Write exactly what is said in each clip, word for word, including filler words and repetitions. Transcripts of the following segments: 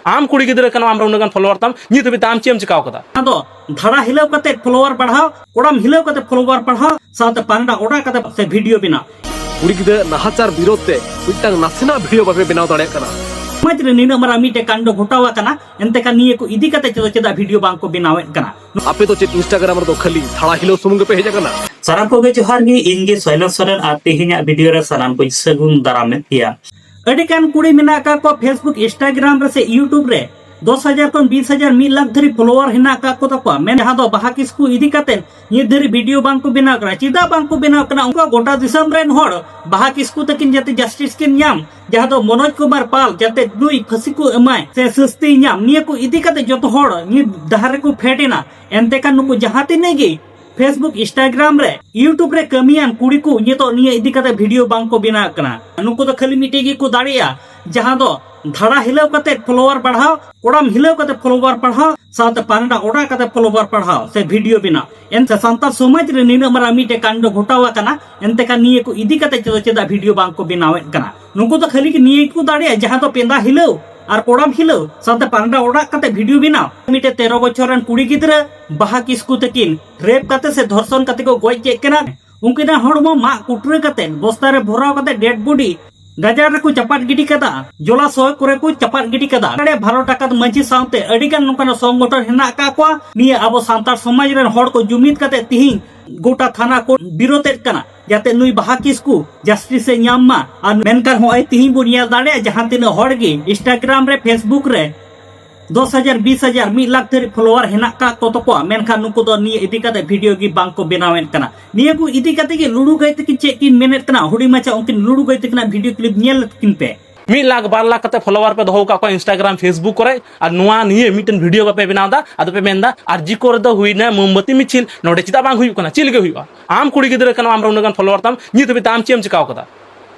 ᱟᱢ ᱠᱩᱲᱤ ᱜᱤᱫᱽᱨᱟᱹ ᱠᱟᱱᱟᱢ, ᱟᱢ ᱨᱮ ᱩᱱᱟᱹᱜ ᱜᱟᱱ ᱯᱷᱚᱞᱳᱣᱟᱨ ᱛᱟᱢ, ᱱᱤᱛ ᱦᱟᱹᱵᱤᱡ ᱛᱮ ᱟᱢ ᱪᱮᱫ ᱮᱢ ᱪᱤᱠᱟᱹᱣ ᱠᱟᱫᱟ? ᱟᱫᱚ ᱫᱷᱟᱲᱟ ᱦᱤᱞᱟᱹᱣ ᱠᱟᱛᱮ ᱯᱷᱚᱞᱳᱣᱟᱨ ᱵᱟᱲᱦᱟᱣ, ᱠᱚᱲᱟᱢ ᱦᱤᱞᱟᱹᱣ ᱠᱟᱛᱮ ᱯᱷᱚᱞᱳᱣᱟᱨ ᱵᱟᱲᱦᱟᱣ, ᱥᱟᱶᱛᱮ ᱯᱟᱱᱰᱟ ᱚᱰᱟᱣ ᱠᱟᱛᱮ ᱥᱮ ᱵᱷᱤᱰᱤᱭᱳ ᱵᱮᱱᱟᱣ᱾ ᱠᱩᱲᱤ ᱜᱤᱫᱽᱨᱟᱹ ᱱᱟᱦᱟᱪᱟᱨ ᱵᱤᱨᱳᱫᱷ ᱛᱮ ᱢᱤᱫᱴᱟᱝ ᱱᱟᱥᱮᱱᱟᱜ ᱵᱷᱤᱰᱤᱭᱳ ᱵᱟᱯᱮ ᱵᱮᱱᱟᱣ ᱫᱟᱲᱮᱭᱟᱜ ᱠᱟᱱᱟ᱾ ᱥᱚᱢᱟᱡᱽ ᱨᱮ ᱱᱤᱱᱟᱹᱜ ᱢᱟᱨᱟᱝ ᱢᱤᱫᱴᱮᱱ ᱠᱟᱱᱰᱚ ᱜᱷᱚᱴᱟᱣ ᱟᱠᱟᱱᱟ, ᱮᱱᱛᱮ ᱠᱷᱟᱱ ᱱᱤᱭᱟᱹ ᱠᱚ ᱤᱫᱤ ᱠᱟᱛᱮ ᱪᱮᱫ, ᱪᱮᱫᱟᱜ ᱵᱷᱤᱰᱤᱭᱳ ᱵᱟᱝ ᱠᱚ ᱵᱮᱱᱟᱣᱮᱫ ᱠᱟᱱᱟ? ᱟᱯᱮ ᱫᱚ ᱪᱮᱫ Instagram ᱨᱮᱫᱚ ᱠᱷᱟᱹᱞᱤ ᱫᱷᱟᱲᱟ ᱦᱤᱞᱟᱹᱣ ᱥᱩᱢᱩᱝ ᱜᱮᱯᱮ ᱦᱮᱡ ᱟᱠᱟᱱᱟ? ᱥᱟᱱᱟᱢ ᱠᱚᱜᱮ ᱡᱚᱦᱟᱨ ᱜᱮ, ᱤᱧ ᱜᱮ ᱥᱚᱭᱞᱚᱱ ᱥᱚᱨᱮᱱ ᱟᱨ ᱛᱮᱦᱮᱧᱟᱜ ᱵᱷᱤᱰᱤᱭᱳ ᱨᱮ ᱥᱟᱱᱟᱢ ᱠᱚᱧ ᱥᱟᱹᱜᱩᱱ ᱫᱟᱨᱟᱢᱮᱫ ᱯᱮᱭᱟ᱾ ᱟᱹᱰᱤ ᱜᱟᱱ ᱠᱩᱲᱤ ᱢᱮᱱᱟᱜ ᱟᱠᱟᱫ ᱠᱚᱣᱟ Facebook, Instagram ᱨᱮ ᱥᱮ YouTube ᱨᱮ ᱫᱚᱥ ᱦᱟᱡᱟᱨ ᱠᱷᱚᱱ ᱵᱤᱥ ᱦᱟᱡᱟᱨ, ᱢᱤᱫ ᱞᱟᱠᱷ ᱫᱷᱟᱹᱨᱤᱡ ᱯᱷᱚᱞᱳᱣᱟᱨ ᱦᱮᱱᱟᱜ ᱟᱠᱟᱫ ᱠᱚ ᱛᱟᱠᱚᱣᱟ᱾ ᱢᱮᱱ ᱡᱟᱦᱟᱸ ᱫᱚ ᱵᱟᱦᱟ ᱠᱤᱥᱠᱩ ᱤᱫᱤ ᱠᱟᱛᱮ ᱱᱤᱛ ᱫᱷᱟᱹᱨᱤᱡ ᱵᱷᱤᱰᱤᱭᱳ ᱵᱟᱝ ᱠᱚ ᱵᱮᱱᱟᱣ ᱠᱟᱱᱟ᱾ ᱪᱮᱫᱟᱜ ᱵᱟᱝ ᱠᱚ ᱵᱮᱱᱟᱣ ᱠᱟᱱᱟ? ᱩᱱᱠᱩ ᱜᱚᱴᱟ ᱫᱤᱥᱚᱢ ᱨᱮᱱ ᱦᱚᱲ ᱵᱟᱦᱟ ᱠᱤᱥᱠᱩ ᱛᱟᱹᱠᱤᱱ ᱡᱟᱛᱮ ᱡᱟᱥᱴᱤᱥ ᱠᱤᱱ ᱧᱟᱢ, ᱡᱟᱦᱟᱸ ᱫᱚ ᱢᱚᱱᱳᱡᱽ ᱠᱩᱢᱟᱨ ᱯᱟᱞ ᱡᱟᱛᱮ ᱱᱩᱭ ᱯᱷᱟᱹᱥᱤ ᱠᱚ ᱮᱢᱟᱭ ᱥᱮ ᱥᱟᱹᱥᱛᱤ ᱧᱟᱢ, ᱱᱤᱭᱟᱹ ᱠᱚ ᱤᱫᱤ ᱠᱟᱛᱮ ᱡᱚᱛᱚ ᱦᱚᱲ ᱱᱤᱭᱟᱹ ᱰᱟᱦᱟᱨ ᱨᱮᱠᱚ ᱯᱷᱮᱰ ᱮᱱᱟ᱾ ᱮᱱᱛᱮ ᱠᱷᱟᱱ ᱱᱩᱠᱩ ᱡᱟᱦᱟᱸ ᱛᱤᱱᱟᱹᱜ ᱜᱮ Facebook, Instagram ᱨᱮ, YouTube ᱨᱮ ᱠᱟᱹᱢᱤᱭᱟᱱ ᱠᱩᱲᱤ ᱠᱚ ᱱᱤᱛᱚᱜ ᱱᱤᱭᱟᱹ ᱤᱫᱤ ᱠᱟᱛᱮ ᱵᱷᱤᱰᱤᱭᱳ ᱵᱟᱝ ᱠᱚ ᱵᱮᱱᱟᱣᱮᱫ ᱠᱟᱱᱟ᱾ ᱱᱩᱠᱩ ᱫᱚ ᱠᱷᱟᱹᱞᱤ ᱢᱤᱫᱴᱮᱡ ᱜᱮᱠᱚ ᱫᱟᱲᱮᱭᱟᱜᱼᱟ, ᱡᱟᱦᱟᱸ ᱫᱚ ᱫᱷᱟᱲᱟ ᱦᱤᱞᱟᱹᱣ ᱠᱟᱛᱮ ᱯᱷᱚᱞᱳᱣᱟᱨ ᱵᱟᱲᱦᱟᱣ, ᱠᱚᱲᱟᱢ ᱦᱤᱞᱟᱹᱣ ᱠᱟᱛᱮ ᱯᱷᱚᱞᱳᱣᱟᱨ ᱵᱟᱲᱦᱟᱣ, ᱥᱟᱶᱛᱮ ᱯᱟᱱᱰᱟ ᱚᱰᱟᱣ ᱠᱟᱛᱮ ᱯᱷᱚᱞᱳᱣᱟᱨ ᱵᱟᱲᱦᱟᱣ ᱥᱮ ᱵᱷᱤᱰᱤᱭᱳ ᱵᱮᱱᱟᱣ᱾ ᱮᱱᱛᱮ ᱥᱟᱱᱛᱟᱲ ᱥᱚᱢᱟᱡᱽ ᱨᱮ ᱱᱤᱱᱟᱹᱜ ᱢᱟᱨᱟᱝ ᱢᱤᱫᱴᱮᱡ ᱠᱟᱱᱰᱚ ᱜᱷᱚᱴᱟᱣ ᱟᱠᱟᱱᱟ, ᱮᱱᱛᱮ ᱠᱷᱟᱱ ᱱᱤᱭᱟᱹ ᱠᱚ ᱤᱫᱤ ᱠᱟᱛᱮ ᱪᱮᱫᱟᱜ, ᱪᱮᱫᱟᱜ ᱵᱷᱤᱰᱤᱭᱳ ᱵᱟᱝ ᱠᱚ ᱵᱮᱱᱟᱣᱮᱫ ᱠᱟᱱᱟ? ᱱᱩᱠᱩ ᱫᱚ ᱠᱷᱟᱹᱞᱤ ᱜᱮ ᱱᱤᱭᱟᱹ ᱜᱮᱠᱚ ᱫᱟᱲᱮᱭᱟᱜᱼᱟ, ᱡᱟᱦᱟᱸ ᱫᱚ ᱯᱮᱸᱫᱟ ᱦᱤᱞᱟᱹᱣ ᱟᱨ ᱠᱚᱲᱟᱢ ᱦᱤᱞᱟᱹᱣ ᱥᱟᱶᱛᱮ ᱯᱟᱱᱰᱟ ᱚᱰᱟᱣ ᱠᱟᱛᱮ ᱵᱷᱤᱰᱤᱭᱳ ᱵᱮᱱᱟᱣ᱾ ᱢᱤᱫᱴᱮᱡ ᱛᱮᱨᱚ ᱵᱚᱪᱷᱚᱨ ᱨᱮᱱ ᱠᱩᱲᱤ ᱜᱤᱫᱽᱨᱟᱹ ᱵᱟᱦᱟ ᱠᱤᱥᱠᱩ ᱛᱟᱹᱠᱤᱱ ᱨᱮᱯ ᱠᱟᱛᱮ ᱥᱮ ᱫᱷᱚᱨᱥᱚᱱ ᱠᱟᱛᱮ ᱠᱚ ᱜᱚᱡ ᱠᱮᱫ ᱠᱤᱱᱟ᱾ ᱩᱱᱠᱤᱱᱟᱜ ᱦᱚᱲᱢᱚ ᱢᱟᱜ ᱠᱩᱴᱨᱟᱹ ᱠᱟᱛᱮ, ᱵᱚᱥᱛᱟ ᱨᱮ ᱵᱷᱚᱨᱟᱣ ᱠᱟᱛᱮ, ᱰᱮᱰ ᱵᱚᱰᱤ ᱜᱟᱡᱟᱲ ᱨᱮᱠᱚ ᱪᱟᱯᱟᱫ ᱜᱤᱰᱤ ᱠᱟᱫᱟ, ᱡᱚᱞᱟᱥᱚᱭ ᱠᱚᱨᱮ ᱠᱚ ᱪᱟᱯᱟᱫ ᱜᱤᱰᱤ ᱠᱟᱫᱟ᱾ ᱱᱚᱰᱮ ᱵᱷᱟᱨᱚᱛ ᱰᱟᱠᱟᱛ ᱢᱟᱹᱡᱷᱤ ᱥᱟᱶᱛᱮ ᱟᱹᱰᱤ ᱜᱟᱱ ᱱᱚᱝᱠᱟᱱᱟᱜ ᱥᱚᱝᱜᱚᱴᱷᱚᱱ ᱦᱮᱱᱟᱜ ᱟᱠᱟᱫ ᱠᱚᱣᱟ᱾ ᱱᱤᱭᱟᱹ ᱟᱵᱚ ᱥᱟᱱᱛᱟᱲ ᱥᱚᱢᱟᱡᱽ ᱨᱮᱱ ᱦᱚᱲ ᱠᱚ ᱡᱩᱢᱤᱫ ᱠᱟᱛᱮ ᱛᱤᱦᱤᱧ ᱜᱚᱴᱟ ᱛᱷᱟᱱᱟ ᱠᱚ ᱵᱤᱨᱳᱫᱮᱫ ᱠᱟᱱᱟ, ᱡᱟᱛᱮ ᱱᱩᱭ ᱵᱟᱦᱟ ᱠᱤᱥᱠᱩ ᱡᱟᱥᱴᱤᱥ ᱮ ᱧᱟᱢ ᱢᱟ᱾ ᱟᱨ ᱢᱮᱱᱠᱷᱟᱱ ᱦᱚᱸᱜᱼᱚᱭ ᱛᱤᱦᱤᱧ ᱵᱚᱱ ᱧᱮᱞ ᱫᱟᱲᱮᱭᱟᱜᱼᱟ, ᱡᱟᱦᱟᱸ ᱛᱤᱱᱟᱹᱜ ᱦᱚᱲ ᱜᱮ Instagram ᱨᱮ, Facebook ᱨᱮ ᱫᱚᱥ ᱦᱟᱡᱟᱨ, ᱵᱤᱥ ᱦᱟᱡᱟᱨ, ᱢᱤᱫ ᱞᱟᱠᱷ ᱫᱷᱟᱹᱨᱤᱡ ᱯᱷᱚᱞᱳᱣᱟᱨ ᱦᱮᱱᱟᱜ ᱟᱠᱟᱫ ᱠᱚ ᱛᱟᱠᱚᱣᱟ, ᱢᱮᱱᱠᱷᱟᱱ ᱱᱩᱠᱩ ᱫᱚ ᱱᱤᱭᱟᱹ ᱤᱫᱤ ᱠᱟᱛᱮ ᱵᱷᱤᱰᱤᱭᱳ ᱜᱮ ᱵᱟᱝ ᱠᱚ ᱵᱮᱱᱟᱣᱮᱫ ᱠᱟᱱᱟ᱾ ᱱᱤᱭᱟᱹ ᱠᱚ ᱤᱫᱤ ᱠᱟᱛᱮ ᱜᱮ ᱞᱩᱲᱩ ᱜᱟᱹᱭ ᱛᱟᱹᱠᱤᱱ ᱪᱮᱫ ᱠᱤᱱ ᱢᱮᱱᱮᱫ ᱠᱟᱱᱟ, ᱦᱩᱰᱤᱧ ᱢᱟᱪᱷᱟ ᱩᱱᱠᱤᱱ ᱞᱩᱲᱩ ᱜᱟᱹᱭ ᱛᱟᱹᱠᱤᱱᱟᱜ ᱵᱷᱤᱰᱤᱭᱳ ᱠᱞᱤᱯ ᱧᱮᱞ ᱠᱤᱱ ᱯᱮ᱾ ᱢᱤᱫ ᱞᱟᱠᱷ ᱵᱟᱨ ᱞᱟᱠᱷ ᱠᱟᱛᱮ ᱯᱷᱚᱞᱳᱣᱟᱨ ᱯᱮ ᱫᱚᱦᱚ ᱟᱠᱟᱫ ᱠᱚᱣᱟ Instagram, Facebook ᱠᱚᱨᱮ, ᱟᱨ ᱱᱚᱣᱟ ᱱᱤᱭᱟᱹ ᱢᱤᱫᱴᱮᱱ ᱵᱷᱤᱰᱤᱭᱳ ᱵᱟᱯᱮ ᱵᱮᱱᱟᱣ ᱮᱫᱟ᱾ ᱟᱫᱚ ᱯᱮ ᱢᱮᱱᱫᱟ ᱟᱨ ᱡᱤ ᱠᱚᱨᱮ ᱫᱚ ᱦᱩᱭᱱᱟ ᱢᱳᱢᱵᱟᱛᱤ ᱢᱤᱪᱷᱤᱞ, ᱱᱚᱰᱮ ᱪᱮᱫᱟᱜ ᱵᱟᱝ ᱦᱩᱭᱩᱜ ᱠᱟᱱᱟ? ᱪᱮᱫ ᱞᱟᱹᱜᱤᱫ ᱦᱩᱭᱩᱜᱼᱟ? ᱟᱢ ᱠᱩᱲᱤ ᱜᱤᱫᱽᱨᱟᱹ ᱠᱟᱱᱟᱢ, ᱟᱢ ᱨᱮ ᱩᱱᱟᱹᱜ ᱜᱟᱱ ᱯᱷᱚᱞᱳᱣᱟᱨ ᱛᱟᱢ, ᱱᱤᱛ ᱦᱟᱹᱵᱤᱡ ᱛᱮ ᱟᱢ ᱪᱮᱫ ᱮᱢ ᱪᱤᱠᱟᱹᱣ ᱠᱟᱫᱟ?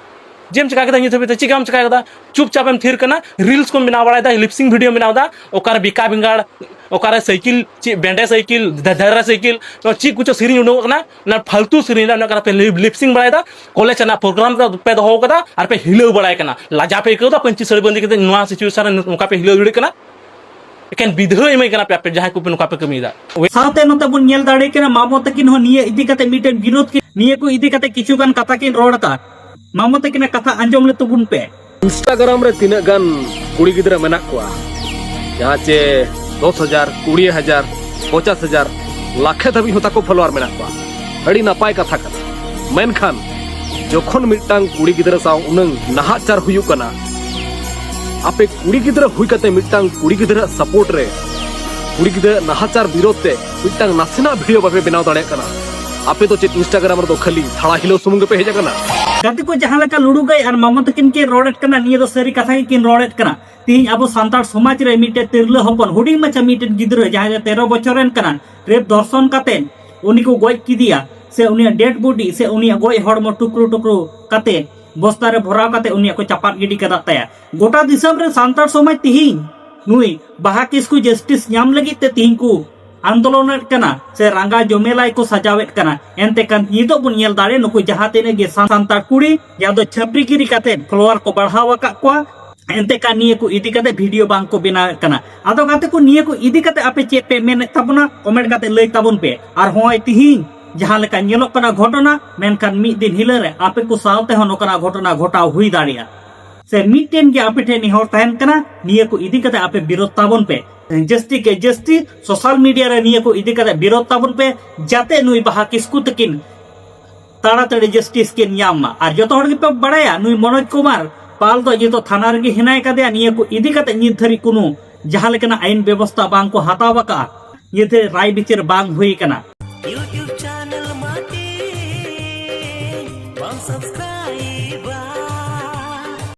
ᱪᱮᱫ ᱮᱢ ᱪᱮᱠᱟ ᱠᱮᱫᱟ ᱱᱤᱛ ᱦᱟᱹᱵᱤᱡ ᱛᱮ? ᱪᱮᱫ ᱦᱚᱸ ᱵᱟᱢ ᱪᱮᱠᱟ ᱠᱮᱫᱟ᱾ ᱪᱩᱯᱪᱟᱯ ᱮᱢ ᱛᱷᱤᱨ ᱠᱟᱱᱟ, reels ᱠᱚᱢ ᱵᱮᱱᱟᱣ ᱵᱟᱲᱟᱭᱮᱫᱟ, lip sync video ᱵᱮᱱᱟᱣ ᱮᱫᱟ, ᱚᱠᱟᱨᱮ ᱵᱮᱠᱟ ᱵᱮᱸᱜᱟᱲ, ᱚᱠᱟᱨᱮ ᱥᱟᱭᱠᱮᱞ, ᱪᱮᱫ ᱵᱮᱸᱰᱮ ᱥᱟᱭᱠᱮᱞ, ᱫᱷᱮ-, ᱫᱷᱮᱨᱮ ᱥᱟᱭᱠᱮᱞ, ᱱᱚᱣᱟ ᱪᱮᱫ ᱠᱚᱪᱚ ᱥᱮᱨᱮᱧ ᱩᱰᱩᱠᱚᱜ ᱠᱟᱱᱟ, ᱚᱱᱟ ᱯᱷᱟᱞᱛᱩ ᱥᱮᱨᱮᱧ ᱨᱮ ᱚᱱᱟ ᱠᱟᱱᱟ ᱯᱮ lip sync ᱵᱟᱲᱟᱭᱮᱫᱟ᱾ ᱠᱚᱞᱮᱡᱽ ᱨᱮᱱᱟᱜ program ᱨᱮ ᱯᱮ ᱫᱚᱦᱚ ᱠᱟᱫᱟ ᱟᱨ ᱯᱮ ᱦᱤᱞᱟᱹᱣ ᱵᱟᱲᱟᱭ ᱠᱟᱱᱟ, ᱞᱟᱡᱟ ᱯᱮ ᱟᱹᱭᱠᱟᱹᱣ ᱮᱫᱟ ᱯᱟᱹᱧᱪᱤ ᱥᱟᱹᱲᱤ ᱵᱟᱸᱫᱮ ᱠᱟᱛᱮ ᱱᱚᱣᱟ situation ᱨᱮ ᱱᱚᱝᱠᱟ ᱯᱮ ᱦᱤᱞᱟᱹᱣ ᱫᱟᱲᱮᱭᱟᱜ ᱠᱟᱱᱟ? ᱮᱠᱮᱱ ᱵᱤᱫᱷᱟᱹ ᱮᱢᱟᱹᱭ ᱠᱟᱱᱟ ᱯᱮ ᱟᱯᱮ ᱡᱟᱦᱟᱸᱭ ᱠᱚᱯᱮ ᱱᱚᱝᱠᱟ ᱯᱮ ᱠᱟᱹᱢᱤᱭᱮᱫᱟ᱾ ᱥᱟᱶᱛᱮ ᱱᱚᱛᱮ ᱵᱚᱱ ᱧᱮᱞ ᱫᱟᱲᱮ ᱠᱟᱱᱟ ᱢᱟᱢᱚ ᱛᱟᱹᱠᱤᱱ ᱦᱚᱸ ᱱᱤᱭᱟᱹ ᱤᱫᱤ ᱠᱟᱛᱮ ᱢᱤᱫᱴᱮᱱ ᱵᱤᱨᱳᱫ ᱠᱤᱱ, ᱱᱤᱭᱟᱹ ᱠᱚ ᱤᱫᱤ ᱠᱟᱛᱮ ᱠᱤᱪᱷᱩ ᱜᱟᱱ ᱠᱟᱛᱷᱟ ᱠᱤᱱ ᱨᱚᱲ ᱟᱠᱟᱫ᱾ ᱢᱟᱢᱚ ᱛᱟᱹᱠᱤᱱᱟᱜ ᱠᱟᱛᱷᱟ ᱟᱸᱡᱚᱢ ᱞᱮ ᱛᱟᱵᱚᱱ ᱯᱮ᱾ Instagram ᱨᱮ ᱛᱤᱱᱟᱹᱜ ᱜᱟᱱ ᱠᱩᱲᱤ ᱜᱤᱫᱽᱨᱟᱹ ᱢᱮᱱᱟᱜ ᱠᱚᱣᱟ, ᱡᱟᱦᱟᱸ ᱪᱮ ᱫᱚᱥ ᱦᱟᱡᱟᱨ, ᱠᱩᱲᱤ ᱦᱟᱡᱟᱨ, ᱯᱚᱧᱪᱟᱥ ᱦᱟᱡᱟᱨ, ᱞᱟᱠᱷᱮ ᱫᱷᱟᱹᱵᱤᱡ ᱦᱚᱸ ᱛᱟᱠᱚ follower ᱢᱮᱱᱟᱜ ᱠᱚᱣᱟ᱾ ᱟᱹᱰᱤ ᱱᱟᱯᱟᱭ ᱠᱟᱛᱷᱟ ᱠᱟᱱᱟ᱾ ᱢᱮᱱᱠᱷᱟᱱ ᱡᱚᱠᱷᱚᱱ ᱢᱤᱫᱴᱟᱝ ᱠᱩᱲᱤ ᱜᱤᱫᱽᱨᱟᱹ ᱥᱟᱶ ᱩᱱᱟᱹᱝ ᱱᱟᱦᱟᱪᱟᱨ ᱦᱩᱭᱩᱜ ᱠᱟᱱᱟ, ᱟᱯᱮ ᱠᱩᱲᱤ ᱜᱤᱫᱽᱨᱟᱹ ᱦᱩᱭ ᱠᱟᱛᱮ ᱢᱤᱫᱴᱟᱝ ᱠᱩᱲᱤ ᱜᱤᱫᱽᱨᱟᱹ support ᱨᱮ, ᱠᱩᱲᱤ ᱜᱤᱫᱽᱨᱟᱹ ᱱᱟᱦᱟᱪᱟᱨ ᱵᱤᱨᱳᱫᱷ ᱛᱮ ᱢᱤᱫᱴᱟᱝ ᱱᱟᱥᱮᱱᱟᱜ video ᱵᱟᱯᱮ ᱵᱮᱱᱟᱣ ᱫᱟᱲᱮᱭᱟᱜ ᱠᱟᱱᱟ? ᱟᱯᱮ ᱫᱚ ᱪᱮᱫ Instagram ᱨᱮᱫᱚ ᱠᱷᱟᱹᱞᱤ ᱛᱷᱟᱲᱟ ᱦᱤᱞᱟᱹᱣ ᱥᱩᱢᱩᱝ ᱜᱮᱯᱮ ᱦᱮᱡ ᱟᱠᱟᱱᱟ? ᱜᱟᱛᱮ ᱠᱚ, ᱡᱟᱦᱟᱸ ᱞᱮᱠᱟ ᱞᱩᱲᱩ ᱜᱟᱹᱭ ᱟᱨ ᱢᱟᱢᱚ ᱛᱟᱹᱠᱤᱱ ᱠᱤᱱ ᱨᱚᱲᱮᱫ ᱠᱟᱱᱟ, ᱱᱤᱭᱟᱹ ᱫᱚ ᱥᱟᱹᱨᱤ ᱠᱟᱛᱷᱟ ᱜᱮᱠᱤᱱ ᱨᱚᱲᱮᱫ ᱠᱟᱱᱟ᱾ ᱛᱮᱦᱮᱧ ᱟᱵᱚ ᱥᱟᱱᱛᱟᱲ ᱥᱚᱢᱟᱡᱽ ᱨᱮ ᱢᱤᱫᱴᱮᱱ ᱛᱤᱨᱞᱟᱹ ᱦᱚᱯᱚᱱ, ᱦᱩᱰᱤᱧ ᱢᱟᱪᱷᱟ ᱢᱤᱫᱴᱮᱱ ᱜᱤᱫᱽᱨᱟᱹ ᱡᱟᱦᱟᱸᱭ ᱫᱚ ᱛᱮᱨᱚ ᱵᱚᱪᱷᱚᱨ ᱨᱮᱱ ᱠᱟᱱᱟ, rape ᱫᱷᱚᱨᱥᱚᱱ ᱠᱟᱛᱮ ᱩᱱᱤ ᱠᱚ ᱜᱚᱡ ᱠᱮᱫᱮᱭᱟ, ᱥᱮ ᱩᱱᱤᱭᱟᱜ dead body ᱥᱮ ᱩᱱᱤᱭᱟᱜ ᱜᱚᱡ ᱦᱚᱲᱢᱚ ᱴᱩᱠᱨᱳ ᱴᱩᱠᱨᱳ ᱠᱟᱛᱮ ᱵᱚᱥᱛᱟ ᱨᱮ ᱵᱷᱚᱨᱟᱣ ᱠᱟᱛᱮ ᱩᱱᱤᱭᱟᱜ ᱠᱚ ᱪᱟᱯᱟᱫ ᱜᱤᱰᱤ ᱠᱟᱫ ᱛᱟᱭᱟ᱾ ᱜᱚᱴᱟ ᱫᱤᱥᱚᱢ ᱨᱮ ᱥᱟᱱᱛᱟᱲ ᱥᱚᱢᱟᱡᱽ ᱛᱮᱦᱮᱧ ᱱᱩᱭ ᱵᱟᱦᱟ ᱠᱤᱥᱠᱩ justice ᱧᱟᱢ ᱞᱟᱹᱜᱤᱫ ᱛᱮ ᱛᱮᱦᱮᱧ ᱠᱚ ᱟᱱᱫᱳᱞᱚᱱᱮᱫ ᱠᱟᱱᱟ ᱥᱮ ᱨᱟᱸᱜᱟ ᱡᱚᱢᱮᱞᱟᱭ ᱠᱚ ᱥᱟᱡᱟᱣᱮᱫ ᱠᱟᱱᱟ᱾ ᱮᱱᱛᱮ ᱠᱷᱟᱱ ᱱᱤᱛᱚᱜ ᱵᱚᱱ ᱧᱮᱞ ᱫᱟᱲᱮ ᱱᱩᱠᱩ ᱡᱟᱦᱟᱸ ᱛᱤᱱᱟᱹᱜ ᱜᱮ ᱥᱟᱱ-, ᱥᱟᱱᱛᱟᱲ ᱠᱩᱲᱤ ᱡᱟᱦᱟᱸ ᱫᱚ ᱪᱷᱟᱹᱯᱨᱤ ᱜᱤᱨᱤ ᱠᱟᱛᱮ follower ᱠᱚ ᱵᱟᱲᱦᱟᱣ ᱟᱠᱟᱫ ᱠᱚᱣᱟ, ᱮᱱᱛᱮ ᱠᱷᱟᱱ ᱱᱤᱭᱟᱹ ᱠᱚ ᱤᱫᱤ ᱠᱟᱛᱮ video ᱵᱟᱝ ᱠᱚ ᱵᱮᱱᱟᱣᱮᱫ ᱠᱟᱱᱟ᱾ ᱟᱫᱚ ᱜᱟᱛᱮ ᱠᱚ, ᱱᱤᱭᱟᱹ ᱠᱚ ᱤᱫᱤ ᱠᱟᱛᱮ ᱟᱯᱮ ᱪᱮᱫ ᱯᱮ ᱢᱮᱱᱮᱫ ᱛᱟᱵᱚᱱᱟ? Comment ᱠᱟᱛᱮ ᱞᱟᱹᱭ ᱛᱟᱵᱚᱱ ᱯᱮ᱾ ᱟᱨ ᱦᱚᱸᱜᱼᱚᱭ ᱛᱤᱦᱤᱧ ᱡᱟᱦᱟᱸ ᱞᱮᱠᱟ ᱧᱮᱞᱚᱜ ᱠᱟᱱᱟ ᱜᱷᱚᱴᱚᱱᱟ, ᱢᱮᱱᱠᱷᱟᱱ ᱢᱤᱫ ᱫᱤᱱ ᱦᱤᱞᱳᱜ ᱨᱮ ᱟᱯᱮ ᱠᱚ ᱥᱟᱶ ᱛᱮᱦᱚᱸ ᱱᱚᱝᱠᱟᱱᱟᱜ ᱜᱷᱚᱴᱚᱱᱟ ᱜᱷᱚᱴᱟᱣ ᱦᱩᱭ ᱫᱟᱲᱮᱭᱟᱜᱼᱟ᱾ ᱥᱮ ᱢᱤᱫᱴᱮᱱ ᱜᱮ ᱟᱯᱮ ᱴᱷᱮᱱ ᱱᱮᱦᱚᱨ ᱛᱟᱦᱮᱱ ᱠᱟᱱᱟ, ᱱᱤᱭᱟᱹ ᱠᱚ ᱤᱫᱤ ᱠᱟᱛᱮ ᱟᱯᱮ ᱵᱤᱨᱳᱫ ᱛᱟᱵᱚᱱ ᱯᱮ᱾ ᱡᱟᱹᱥᱛᱤ ᱠᱮ ᱡᱟᱹᱥᱛᱤ social media ᱨᱮ ᱱᱤᱭᱟᱹ ᱠᱚ ᱤᱫᱤ ᱠᱟᱛᱮ ᱵᱤᱨᱳᱫ ᱛᱟᱵᱚᱱ ᱯᱮ, ᱡᱟᱛᱮ ᱱᱩᱭ ᱵᱟᱦᱟ ᱠᱤᱥᱠᱩ ᱛᱟᱹᱠᱤᱱ ᱛᱟᱲᱟᱛᱟᱲᱤ justice ᱠᱤᱱ ᱧᱟᱢ ᱢᱟ᱾ ᱟᱨ ᱡᱚᱛᱚ ᱦᱚᱲ ᱜᱮᱯᱮ ᱵᱟᱲᱟᱭᱟ, ᱱᱩᱭ ᱢᱚᱱᱳᱡᱽ ᱠᱩᱢᱟᱨ ᱯᱟᱞ ᱫᱚ ᱱᱤᱛᱚᱜ ᱛᱷᱟᱱᱟ ᱨᱮᱜᱮ ᱦᱮᱱᱟᱭ ᱠᱟᱫᱮᱭᱟ᱾ ᱱᱤᱭᱟᱹ ᱠᱚ ᱤᱫᱤ ᱠᱟᱛᱮ ᱱᱤᱛ ᱫᱷᱟᱹᱨᱤᱡ ᱠᱳᱱᱳ ᱡᱟᱦᱟᱸ ᱞᱮᱠᱟᱱᱟᱜ ᱟᱭᱤᱱ ᱵᱮᱵᱚᱥᱛᱷᱟ ᱵᱟᱝ ᱠᱚ ᱦᱟᱛᱟᱣ ᱟᱠᱟᱫᱼᱟ, ᱱᱤᱛ ᱫᱷᱟᱹᱨᱤᱡ ᱨᱟᱭ ᱵᱤᱪᱟᱹᱨ ᱵᱟᱝ ᱦᱩᱭ ᱟᱠᱟᱱᱟ᱾ YouTube channel ᱢᱟᱴᱤ ᱵᱟᱢ subscribe